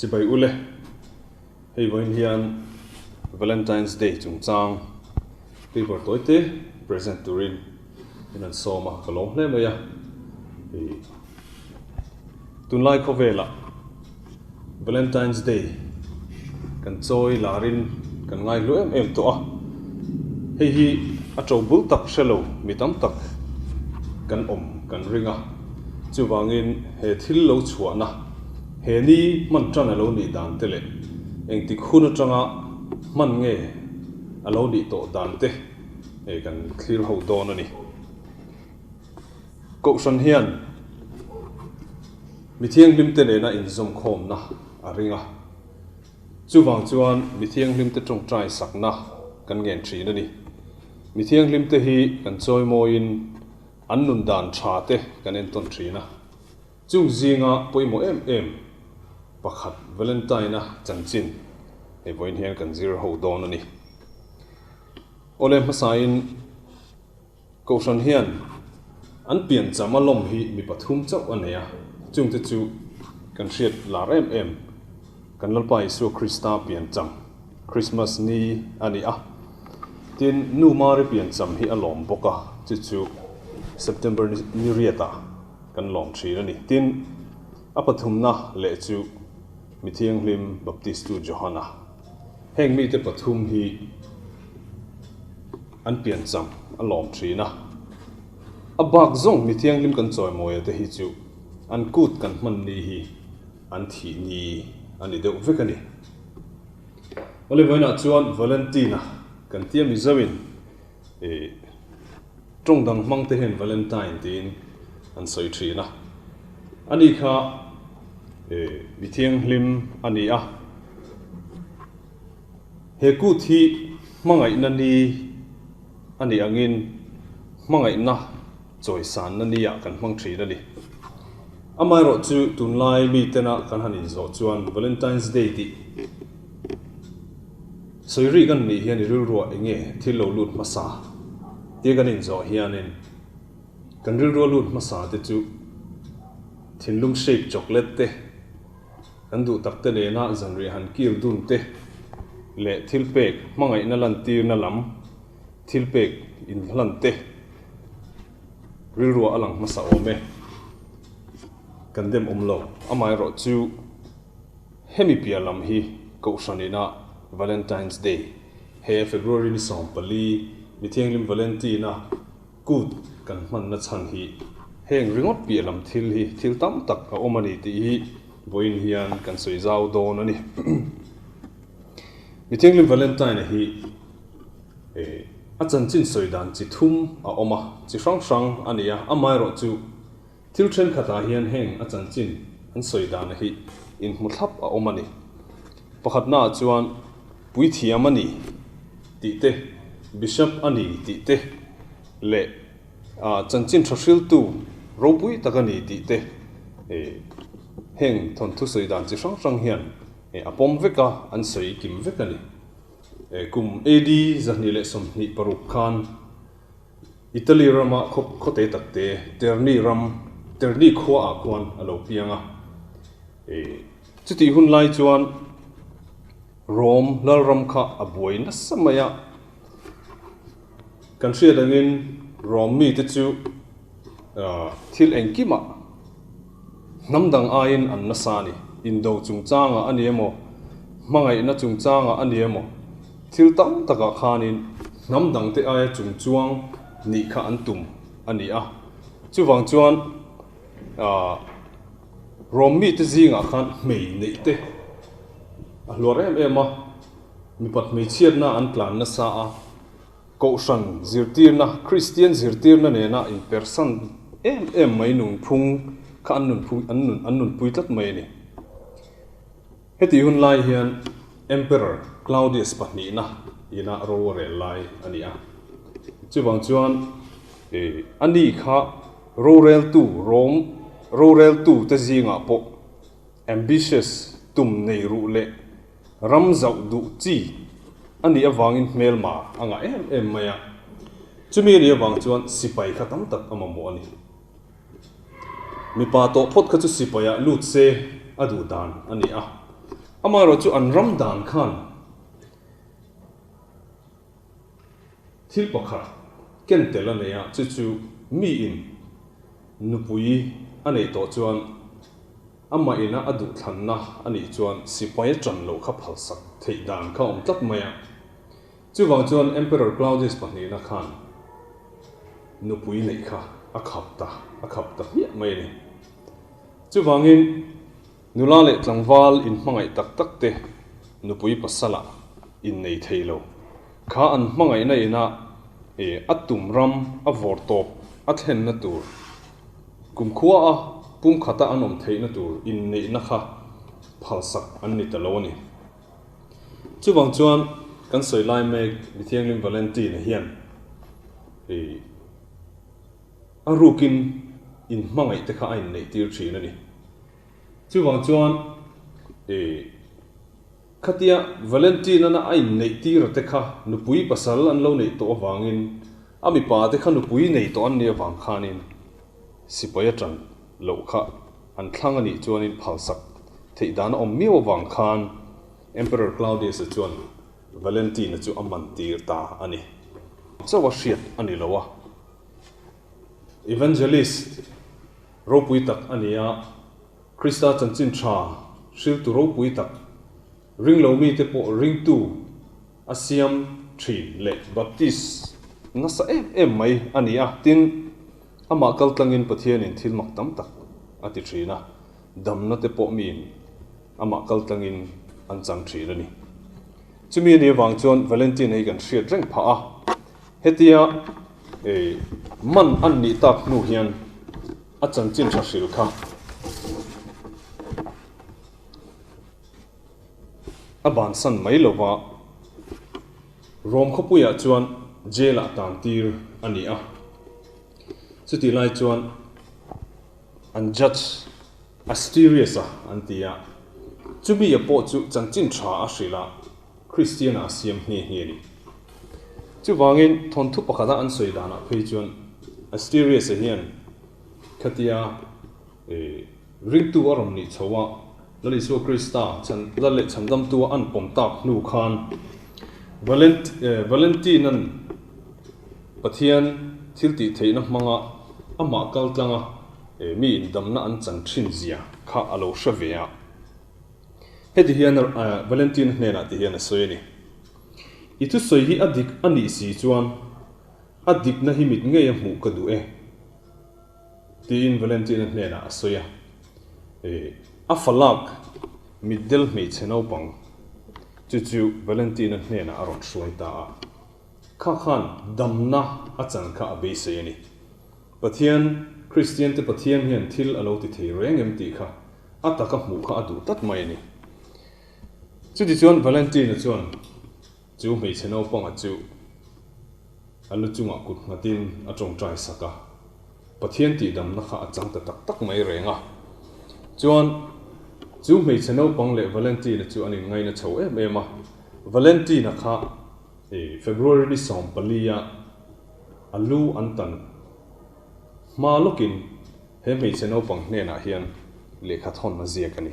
Chibai ule, hei vawiin hian Valentine's Day chungchang paper tawite present turin in an sawm a, ka lawm hle mai a. Hei tunlai khawvelah Valentine's Day kan chawi larin kan ngaihlu em em tawh a, hei hi a to bul tak hre lo mi tam tak kan awm kan ring a, chuvangin he thil lo chhuahna he ni hman tan a lo nih dan te leh engtik hun atanga hman nge a lo nih tawh dan te kan thlir ho dawn a ni. Kohhran hian mi thianghlimte nena inzawmkhawmna a ring a, chuvang chuan mi thianghlimte tawngtai sakna kan ngen thin a ni. Mi thianghlimte hi kan chawimawiin an nun dan tha te kan entawn thin a, chung zinga pawimawh em em pakhat Valentine-a chanchin hei vawiin hian kan zir ho dawn a ni. Awle hmasain. Kohhran hian an piancham a lawm hi mi pathum chauh a nei a, chungte chu kan hriat lar em em, kan Lalpa Isua Krista piancham, Krismas ni a ni a. Tin, Nu Mari piancham hi a lawm bawk a, chu chu September ni riatah kan lawm thin a ni. Tin, a pathumna leh chu Mi Thianghlim Baptistu Johana. Heng mite pathum hi an piancham a lawm thin a, a bak zawng mi thianghlim kan chawimawia te hi chu an kut kan hman ni hi an thih ni a ni deuh vek a ni. Awle vawiinah chuan Valentina kan tia Mizoin ih tawng dang hmang te hian Valentine tiin an sawi thin a, ani kha ih mi thianghlim a ni a. He kut hi hmangaihna ni a nih angin hmangaihna chawisanna ni ah kan hmang thin a ni. Amaherawh chu tunlai mitena kan han inzawh chuan Valentine's Day tih sawi rik an nih hian i rilruah eng nge thil lo lut hmasa tia kan inzawh hianin kan rilrua lut hmasa te chu thinlung shape chocolate te, Kan duh tak te nena zanriah han kil dun te leh thil pek hmangaihna lantirna lam thil pek inhlan te rilruah a lang hmasa awm e. Kan dem awm lo. Amaherawh chu hemi piah lam hi Kohhran ina Valentine's Day he February ni 14 Mithianghlim Valentine-a Kut kan hmanna chhan hi heng ringawt piah lam thil hi thil tam tak a awm a ni tih hi vawiin hian kan sawi zau dawn a ni. Mithianghlim Valentine-a hi a chanchin sawi dan chi thum a awm a, chi hrang hrang a ni a, amaherawhchu Thil thenkhatah hian heng a chanchin an sawi dana hi inhmu thlap a awm a ni. Pakhatnaah chuan puithiam a ni tih te, bishop a ni tih te leh chanchin tha hriltu ropui tak a ni tih te heng thawnthu sawi dan chi hrang hrang hian a pawm vek a, an sawi kim vek a ni. Kum AD 226 khan Italy rama khaw khawte tak te Terni ram, Terni khua ah khuan a lo piang a. Chutih hun lai chuan Rome lalram kha a buai nasa mai a. Kan hriat angin Rome mite chu thil engkimah hnam dang aiin an nasa a ni. Indo chungchangah a ni emaw, hmangaihna chungchangah a ni emaw, thil tam takah khanin hnam dangte aia chungchuang nih kha an tum a ni a. Chuvang chuan Rom mite zingah khan hmei neih te a hluar em em a, mipat hmeichhiatna an tlan nasa a. Kohhran zirtirna, Kristian zirtirna nena inpersan em em mai nunphung kha an nunpui an nun an nunpui tlat mai a ni. Heti hun lai hian Emperor Claudius pahnihna ina ro a rel lai a ni a. Chuvang chuan a ni kha roreltu Rome roreltu te zingah pawh ambitious tum nei ruh leh Ram zauh duh chi a nih avangin hmelma a ngah em em mai a, chumi a nih avang chuan sipai kha tam tak a mamawh a ni. Mipa tawh phawt kha chu sipaiah lut se a duh dan a ni a. Amaherawhchu an ram dan khan thil pakhat ken tel a nei a, chu chu miin nupui a neih tawh chuan amah ina a duhthlanna a nih chuan sipai a ṭan loh kha phalsak theih dan kha a awm tlat mai a. Chuvang chuan Emperor Claudius pahnihna khan nupui neih kha a khap ta, a khap ta hmiah mai a ni. Chuvangin nula leh tlangval inhmangaih tak tak te nupui pasalah innei thei lo. Kha an hmangaihna ina e a tum ram a vawr tawp a thlenna tur, kumkhua a pumkhata an awm theihna tur inneihna kha phalsak an ni ta lo a ni. Chuvang chuan kan sawi lai mek Mithianghlim Valentine hian ih a rukin inhmangaih te kha a inneih tir thin a ni. Chuvang chuan ih khatia Valentine-a a inneih tir te kha nupui pasal an lo neih tawh avangin a mipa te kha nupui nei tawh an nih avang khanin sipai a tan loh kha an thlang a nih chuanin phalsak theih dan a awm miau avang khan Emperor Claudius-a chuan Valentine-a chu a man tir ta a ni. Chauh a hriat a ni lo a, Evangelist ropui tak a ni a, Krista chanchin tha hriltu ropui tak, ringlo mite pawh ringtu a siam thin leh Baptist nasa em em mai a ni a, tin, amah kal tlangin Pathianin thil mak tam tak a ti thin a, damna te pawh miin amah kal tlangin an chang thin a ni. Chumi a nih avang chuan Valentine hi kan hriat reng phah a, hetia man an nih tak hnu hian a chanchin tha hril kha A bansan mai lo va, Rom khawpuiah chuan jail-ah tantir a ni a. Chutih lai chuan an judge Asterius-a an ti a, chumi-a pawh chu chanchin tha a hrilh a, Kristian-a a siam nghe nghe a ni. Chuvangin thawnthu pakhata an sawi danah phei chuan Asterius-a hian khatia Ringtu a rawn nih chho a, Lal Isua Krista chhan Lal leh Chhandamtua an pawm tak hnu khan Valentine-a'n Pathian thil tih theihna hmanga amah kal tlanga mi indamna an chan thin zia kha a lo hre ve a. Heti hian Valentine hnenah ti hian a sawi a ni, I thusawi hi a dik a nih si chuan a dikna hi mit ngei a hmuh ka duh e. Tiin Valentina hnenah a sawi a, A falak mitdel hmeichhe naupang chu chu Valentina hnenah a rawn hruai ta a, kha khan damna a chan kha a beisei a ni. Pathian, Kristiante Pathian hian thil a lo ti thei reng em tih kha a taka hmuh kha a duh tlat mai a ni. Chutichuan Valentina chuan Chu hmeichhe naupanga chu a lu chungah kut nghatin a tawngtai sak a, Pathian tihdamna kha a chang ta tak tak mai reng a. Chuan chu hmeichhe naupang leh Valentina chu an inngaina chho em em a, Valentina kha February ni 14 a a lu an tan hma lawkin he hmeichhe naupang hnenah hian lehkha thawn a ziak a ni.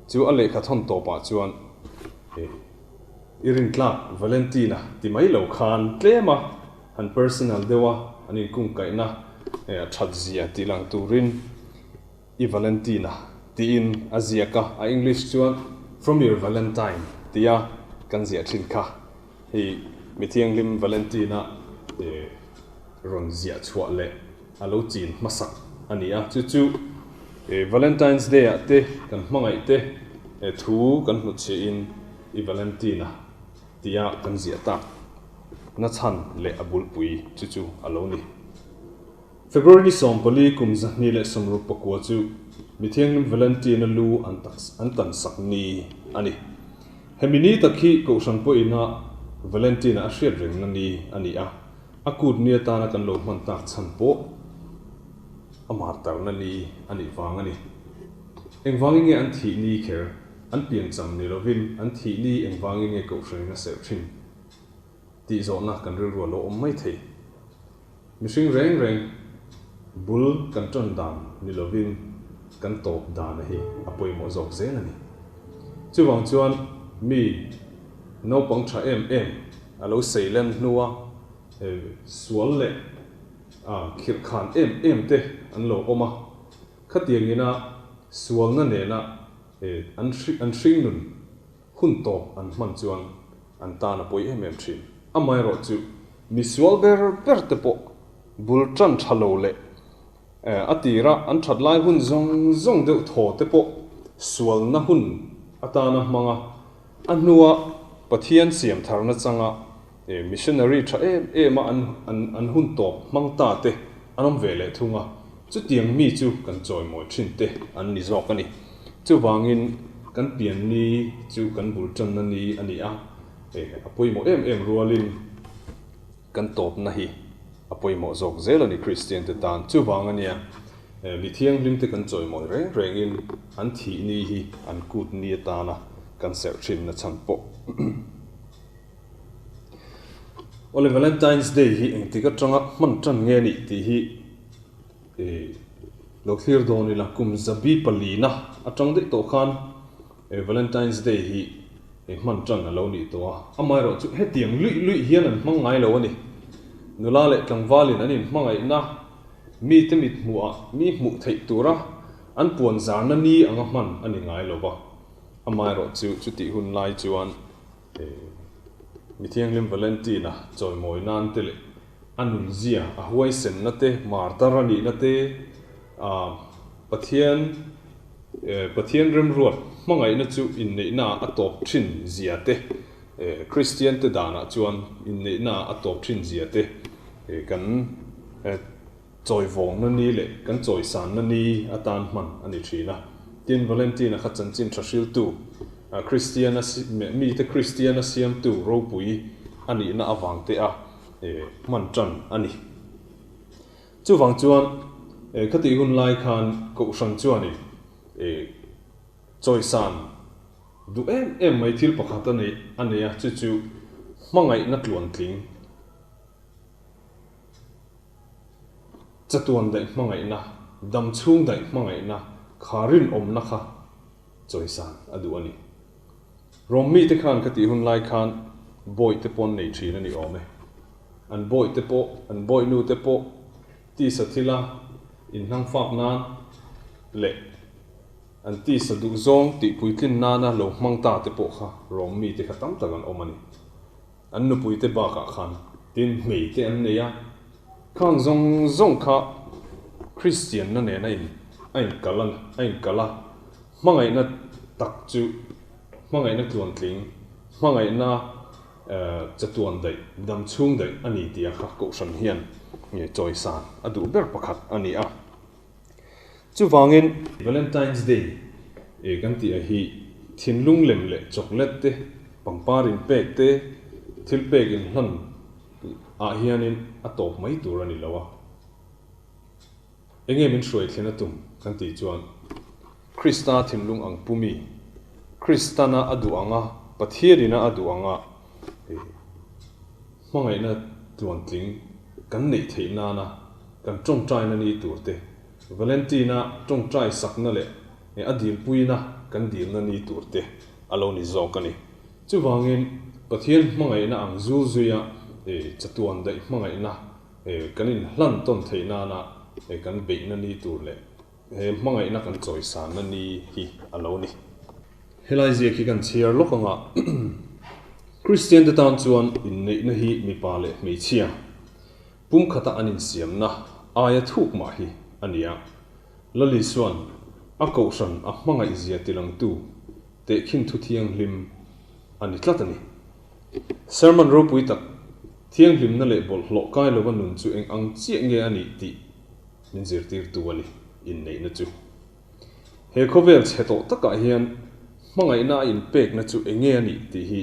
Chu a lehkha thawn tawpah chuan I rintlak Valentina ti mai lo khan tlem a, han personal deuh a, an inkungkaihna a that zia tih lang turin I Valentina tiin a ziak a, a English chuan From your Valentine tia kan ziah thin kha hei Mithianghlim Valentina rawn ziah chhuah leh a lo chin hmasak a ni a, chu chu Valentine's Day ah te kan hmangaih te thu kan hnutchhiahin I Valentina tia kan ziah tak na chhan leh a bulpui chu chu a lo ni. February ni 14 kum 269 chu Mithianghlim Valentina lu an an tansak ni a ni. Hemi ni tak hi Kohhran pawhin a Valentina a hriat rengna ni a ni a. A kut ni atana kan lo hman tak chhan pawh a martarna ni a nih vang a ni. Engvangin nge an thih ni kher, an piancham ni lovin an thih ni engvangin nge kohhranin a serh thin tih zawhna kan rilru a lo awm mai thei. Mihring reng reng bul kan tan dan ni lovin kan tawp dana hi a pawimawh zawk zel a ni. Chuvang chuan mi naupang tha em em a lo seilen hnua sual leh khirhkhan em em te an lo awm a. Khatiang ina sualna nena an hringnun hun tawp an hman chuan an tan a pawi em em thin. Amaherawhchu misual ber ber te pawh bul tan tha lo leh A tira an that lai hun zawng zawng deuh thaw te pawh sualna hun atana hmang a, a hnua Pathian siam tharna changa missionary tha em em a an hun tawp hmang ta te an awm ve leh thung a, chutiang mi chu kan chawimawi thin te an ni zawk a ni. Chuvangin kan pian ni chu kan bul tanna ni a ni a, a pawimawh em em rualin, Kan tawpna hi a pawimawh zawk zel a ni Kristian te tan. Chuvang a nia, mi thianghlim te kan chawimawi reng rengin an thih ni hi an kut ni atana kan serh thin na chhan pawh. Awle Valentine's Day hi engtik atanga hman tan nge nih tih hi lo thlir dawn ila kum zabi palina atang daih tawh khan Valentine's Day hi hman tan a lo nih tawh a, amaherawh chu hetiang luih luih hian an hmang ngai lo a ni. Nula leh tlangvalin an inhmangaihna mite mit hmuhah mi hmuh theih tura an puan zarna ni anga hman a ni ngai lo va, amaherawh chu chutih hun lai chuan Mithianghlim Valentina chawimawi nan te leh a nunzia, a huaisenna te, martar a nihna te, Pathian Pathian remruat hmangaihna chu inneihnaah a tawp thin zia te, Kristian te danah chuan inneihnaah a tawp thin zia te kan chawivawngna ni leh kan chawisanna ni atan hman a ni thin a. Tin, Valentina kha chanchin tha hriltu, Kristian a mite Kristian a siamtu ropui a nihna avang te a hman tan a ni. Chuvang chuan khatih hun lai khan Kohhran chuanin chawisan duh em em mai thil pakhat a nei a nei a, chu chu hmangaihna tluantling, chatuan daih hmangaihna, damchhung daih hmangaihna kha rinawmna kha chawisan a duh a ni. Rom mite khan ka tih hun lai khan bawihte pawh an nei thin a ni awm e. An bawihte pawh, an bawihnute pawh tisa thila inhnang fak nan leh an tisa duhzawng tih puitlin nana lo hmang ta te pawh kha Rom mite kha tam tak an awm a ni. An nupuite bakah khan tin hmei te an nei a, khang zawng zawng kha Kristianna nen a in a inkal a a inkal a, hmangaihna tak chu hmangaihna tluantling, hmangaihna chatuan daih, dam chhung daih a ni tih a kha Kohhran hian chawisan a duh ber pakhat a ni a. Chuvangin Valentine's Day kan tih a hi thinlung lem leh chocolate te, pangpar inpek te, thil pek inhlan ah hianin a tawp mai tur a ni lo a. Enge min hruai thlen a tum kan tih chuan Krista thinlung ang pu mi, Kristana a duh ang a, Pathianina a duh ang a, Hmangaihna tluantling kan neih theih nana kan tawngtaina ni tur te, Valentina tawngtai sakna leh a dilpuina kan dilna ni tur te a lo ni zawk a ni. Chuvangin Pathian hmangaihna ang zul zuia chatuan daih hmangaihna kan inhlan tawn theih nana kan beihna ni tur leh He hmangaihna kan chawisanna ni hi a lo ni. Helai ziak hi kan chhiar lawk anga Kristian te tan chuan inneihna hi mipa leh hmeichhia pumkhata an insiamna aia thuk mah hi a ni a. Lali chuan a kohhran a hmangaih zia tilangtu tehkhin thu thianghlim a ni tlat a ni. Sermon ropui tak thianghlimna leh bawlhhlawh kai lova nun chu eng ang chiah nge a nih tih Min zirtirtu a ni inneihna chu. He khawvel chhe tawh takah hian hmangaihna a inpekna chu enge a nih tih hi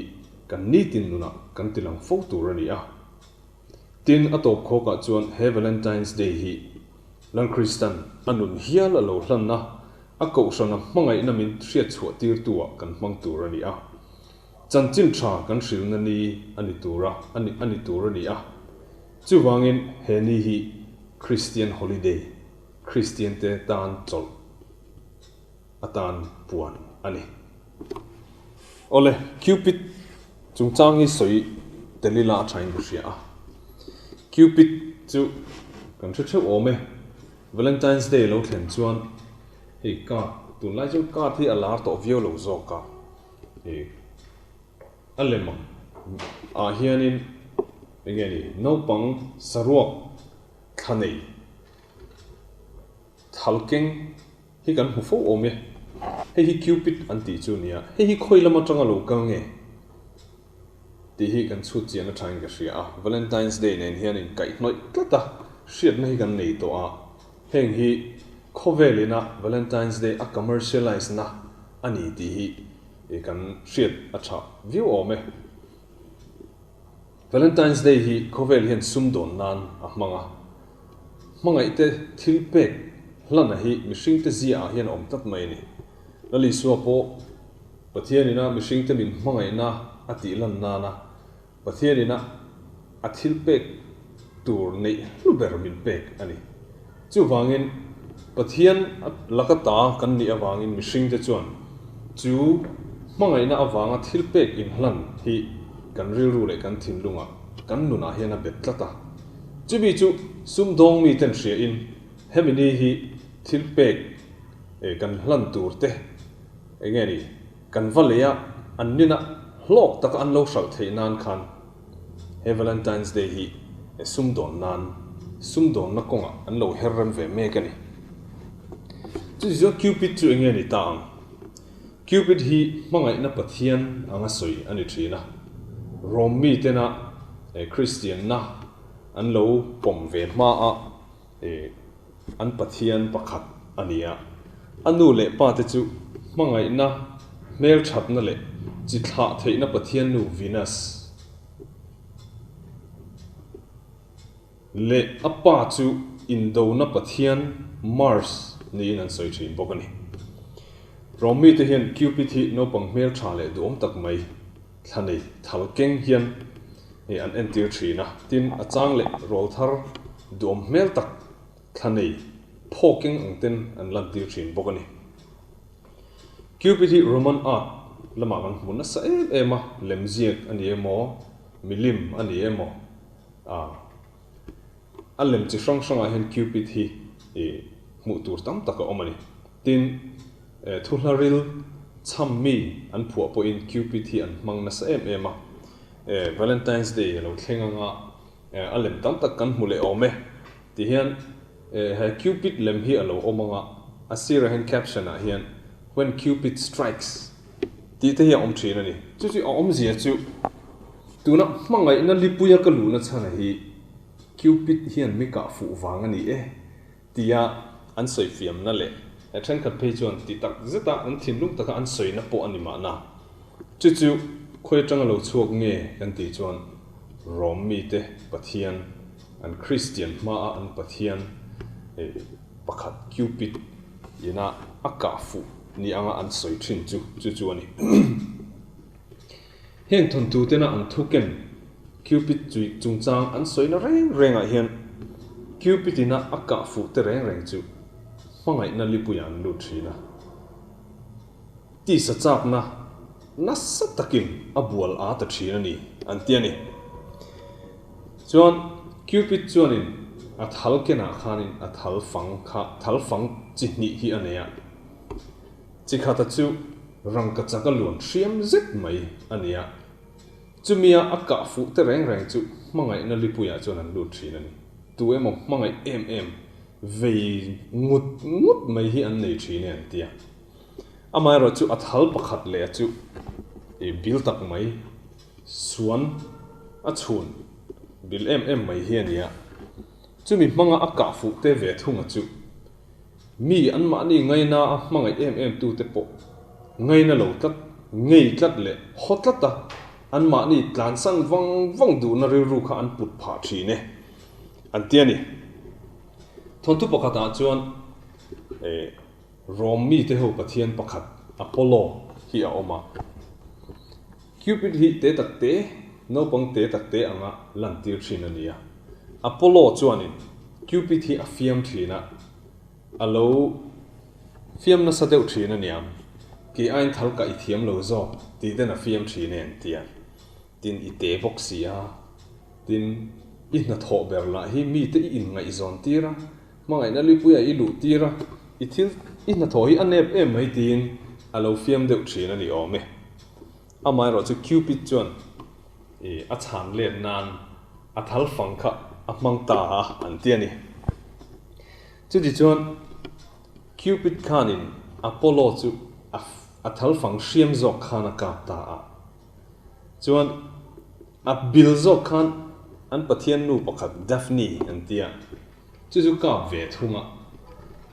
kan nitin nunah kan ti lang fo tur a ni a. Tin, a tawp khawkah chuan he Valentine's Day hi Lal Kristan a nun hial a lo hlanna, a kohhrana hmangaihna min hriatchhuah tirtu-ah kan hmang tur a ni a. Chanchin tha kan hrilhna ni a ni tur a a ni tur a ni a. Chuvangin he ni hi Christian Holiday, Kristiante tan chawlh atan puan a ni. Awle, Cupid chungchang hi sawi tel ila a thain ka hria a. Cupid chu kan hre theuh awm e. Valentine's Day lo thlen chuan hei card, tunlai chuan card hi a lar tawh viau lo zawk a. Hei a lem ang ah hianin eng nge ni naupang saruak thla nei Thalkeng hi kan hmu fo awm e. Hei hi Cupid an tih chu nia. Hei hi khawi lam atanga lo kal nge tih hi kan chhut chian atangin ka hria a. Valentine's Day nen hian in kaihhnawih tlat a, hriatna hi kan nei tawh a. Heng hi khawvel ina Valentine's Day a commercialize na a ni tih hi kan hriat a tha viau awm e. Valentine's Day hi khawvel hian sumdawn nan a hmang a. Hmangaihte thil pek hlana hi mihringte ziaah hian a awm tlat mai a ni. Lal Isua pawh Pathianina mihringte min hmangaihna a tih lan nana Pathianina a thil pek tur neih hlu ber min pek a ni. Chuvangin Pathian laka ta kan nih avangin mihringte chuan chu hmangaihna avanga thil pek inhlan hi kan rilru leh kan thinlungah kan nunah hian a bet tlat a. Chumi chu sumdawng miten hriain hemi ni hi thil pek kan hlan tur te eng nge ni kan va lei a, an nina hlawk taka an lo hralh theih nan khan he Valentine's Day hi sumdawn nan sumdawnna kawngah an lo her rem ve mek a ni. Chuti chuan Cupid chu eng nge ni ta ang? Cupid hi hmangaihna Pathian anga sawi a ni thin a, Rom mitena Kristianna an lo pawm ve hma a, an Pathian pakhat a ni a. A nu leh pa te chu hmangaihna, hmelthatna leh chi thlah theihna Pathian nu Venus leh a pa chu indona Pathian Mars niin an sawi thin bawk a ni. Rom mite hian Cupid hi naupang hmeltha leh duhawm tak mai thla nei thal keng hian hei an entir thin a, tin a chang leh rawl thar duhawm hmel tak thla nei phaw keng ang ten an lantir thin bawk a ni. Cupid hi Roman art lamah kan hmu nasa em em a, lemziak a ni emaw, milim a ni emaw, ah a lem chi hrang hrangah hian Cupid hi ih hmuh tur tam tak a awm a ni. Tin, Thuhlaril chham mi an phuah pawhin Cupid hi an hmang nasa em em a. Valentine's Day a lo thleng anga a lem tam tak kan hmu leh awm e. Tihian he Cupid lem hi a lo awm anga a sirah hian caption ah hian When Cupid Strikes tih te hi a awm thin a ni. Chu chu a awmzia chu tuna hmangaihna lipuia ka luhna chhana hi Cupid hian mi kah fuh vang a ni e. Tia an sawi fiamna leh thenkhat phei chuan ti tak zeta an thinlung taka an sawina pawh a ni mahna. Chu chu khawi atanga lo chhuak nge kan tih chuan Rom mite Pathian, an Kristian hmaa an Pathian pakhat Cupid ina a kah fuh ni anga an sawi thin chu chu chu a ni. Heng thawntutena an thuken Cupid chui chungchang an sawina reng rengah hian Cupid ina a kah fuh te reng reng chu hmangaihna lipuiah an lut thin a. Tisa chakna nasa takin a bual aa ta thin a ni an ti a ni. Chuan Cupid chuanin a thal kenah khanin a thal fang kha thal fang chi hnih hi a nei a. Chi khata chu rangkachak a luan hriam zet mai a ni a. Chumia a kah fuh te reng reng chu hmangaihna lipuiah chuan an lut thin a ni. Tu emaw hmangaih em em vei ngut ngut mai hi an nei thin e an ti a. Amaherawh chu a thal pakhat leh a chu i bil tak mai suan a chhun bil em em mai hi a ni a. Chumi hmanga a kah fuh te ve thunga chu Mi anmahni ngaina a hmangaih em em tute pawh ngaina lo tlat, ngei tlat leh haw tlat a, anmahni tlansan vang vang duhna rilru kha an put phah thin e, an ti a ni. Thawnthu pakhatah chuan Rom mite ho pathian pakhat Apollo hi a awm a. Cupid hi te tak te, naupang te tak te anga lantir thin a ni a. Apollo chuanin Cupid hi a fiam thin a, a lo fiam nasa deuh thin a niang. Kei aiin thal kah i thiam lo zawk tih ten a fiam thin e an ti a. Tin, i te bawk si a. Tin, i hnathawh ber lah hi mite i inngaihzawn tir a, hmangaihna lipuiah i luh tir a, i thil i hnathawh hi a nep em mai tiin a lo fiam deuh thin a ni awm e. Amaherawhchu Cupid chuan i a chhan let nan a thal fang kha a hmang ta a an ti a ni. Chutichuan Cupid khanin Apollo chu a a thal fang hriam zawk khan a kap ta a. Chuan a bil zawk khan an pathian nu pakhat Daphne an ti a, chu chu kap ve thung a.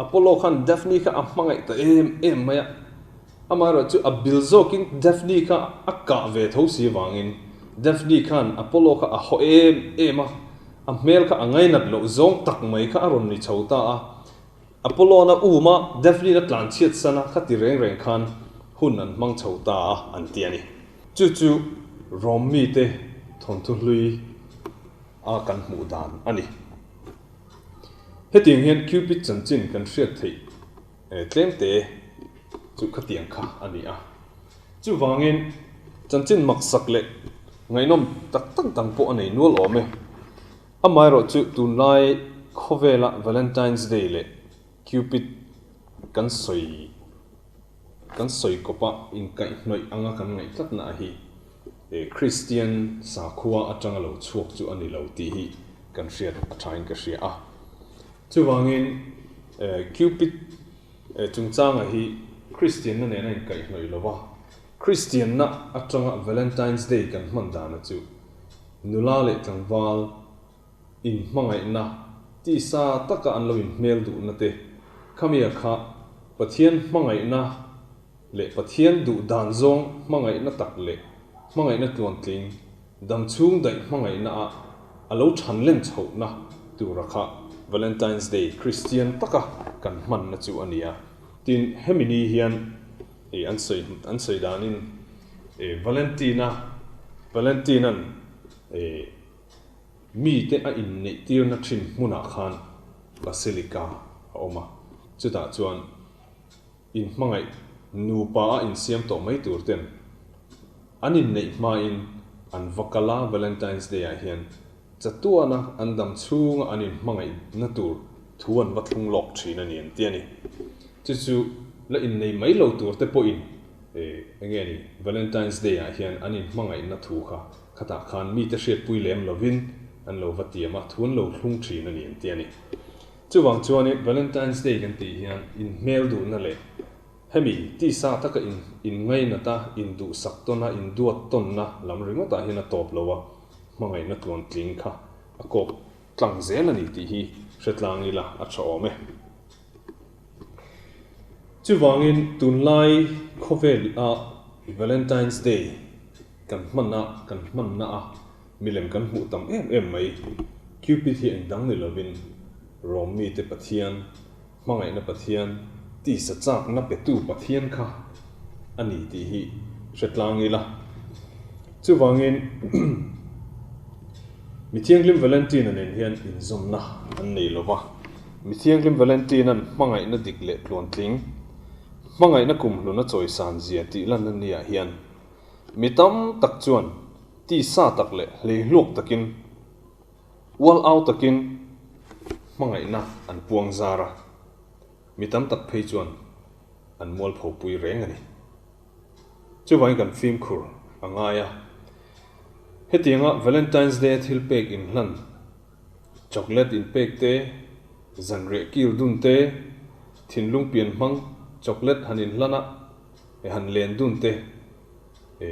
Apollo khan Daphne kha a hmangaih ta em em mai a, amaherawh chu a bil zawkin Daphne kha a kah ve tho si avangin Daphne khan Apollo kha a haw em em a, a hmel kha a ngainat loh zawng tak mai kha a rawn ni chho ta a. Apollon-a um a, Daphne-a tlan chhiat san a, khati reng reng khan hun an hmang chho ta a, an ti a ni. Chu chu Rom mite thawnthu hlui a kan hmuh dan a ni. Hetiang hian Cupid chanchin kan hriat theih tlemte chu khatiang kha a ni a. Chuvangin chanchin maksak leh ngaihnawm tak tak dang pawh a nei nual awm e. Amaherawhchu tunlai khawvela Valentine's Day leh Cupid kan sawi kan sawi kawpa inkaihhnawih anga kan ngaih tlatna hi Kristian sakhua atanga lo chhuak chu a ni lo tih hi kan hriat a thain ka hria a. Chuvangin Cupid chungchanga hi Kristianna nena inkaihhnawih lova Kristianna atanga Valentine's Day kan hman dana chu Nula leh tlangval inhmangaihna tisa taka an lo inhmel duhna te, khamia kha Pathian hmangaihna leh Pathian duh dan zawng hmangaihna tak leh hmangaihna tluantling damchhung daih hmangaihna ah a lo than len chhohna tura kha Valentine's Day Kristian taka kan hmanna chu a ni a. Tin, hemi ni hian an sawi an sawi danin Valentina Valentina'n mite a inneih tirna thin hmunah khan Basilica a awm a, chutah chuan inhmangaih nupa a insiam tawh mai tur ten an inneih hmain an va kal a, Valentine's Day ah hian chatuana an dam chhunga an inhmangaihna tur thu an va thlung lawk thin a ni an ti a ni. Chu chu la innei mai lo tur te pawhin eng nge ni Valentine's Day ah hian an inhmangaihna thu kha khatah khan mite hriatpui lem lovin an lo va tiam a, thu an lo thlung thin a ni an ti a ni. Chuvang chuanin Valentine's Day kan tih hian inhmel duhna leh hemi tisa taka in inngainat a, induhsak tawn a, induat tawnna lam ringawtah hian a tawp lo a, hmangaihna tluan tling kha a kawk tlang zel a ni tih hi hre tlang ila a tha awm e. Chuvangin tunlai khawvel a Valentine's Day kan hman a, kan hmanna a milem kan hmuh tam em em mai. Cupid hi engdang ni lovin Rom mite Pathian, hmangaihna Pathian, tisa chakna petu Pathian kha a ni tih hi hre tlang ila. Chuvangin Mithianghlim Valentine-a nen hian inzawmna an nei lova. Mithianghlim Valentine-a'n hmangaihna dik leh tluantling, hmangaihna kumhlun a chawisan zia tih lan a niah hian mi tam tak chuan tisa tak leh hleihluak takin, ual au takin hmangaihna an puang zar a, mi tam tak phei chuan an mualphopui reng a ni. Chuvangin kan fimkhur a ngai a. Hetianga Valentine's Day-a thilpek inhlan Chocolate inpek te, zanriah kil dun te, thinlung pian hmang chocolate han inhlan a, e han len dun te, e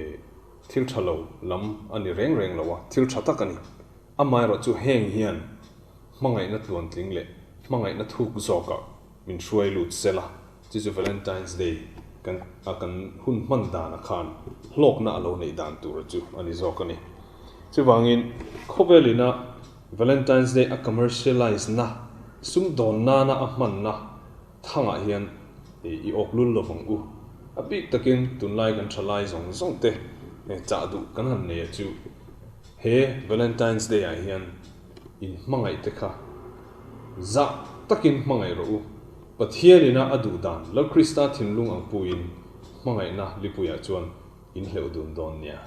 thil tha lo lam a ni reng reng lo a, thil tha tak a ni. Amaherawh chu heng hian hmangaihna tluantling leh hmangaihna thuk zawkah min hruai lut sel a, chu chu Valentine's Day kan a kan hun hman dana khan hlawkna a lo neih dan tur chu a ni zawk a ni. Chuvangin khawvel ina Valentine's Day a commercialize na, sumdawn nana a hmanna thangah hian i awk lul lo vang u. A bik takin tunlai kan thalai zawng zawng te chah duh kan han nei a chu he Valentine's Day ah hian in hmangaih te kha zah takin hmangaih rawh u. Pathian ina a duh dan Lal Krista thinlung ang puiin hmangaihna lipuiah chuan in hleuh dun dawn nia.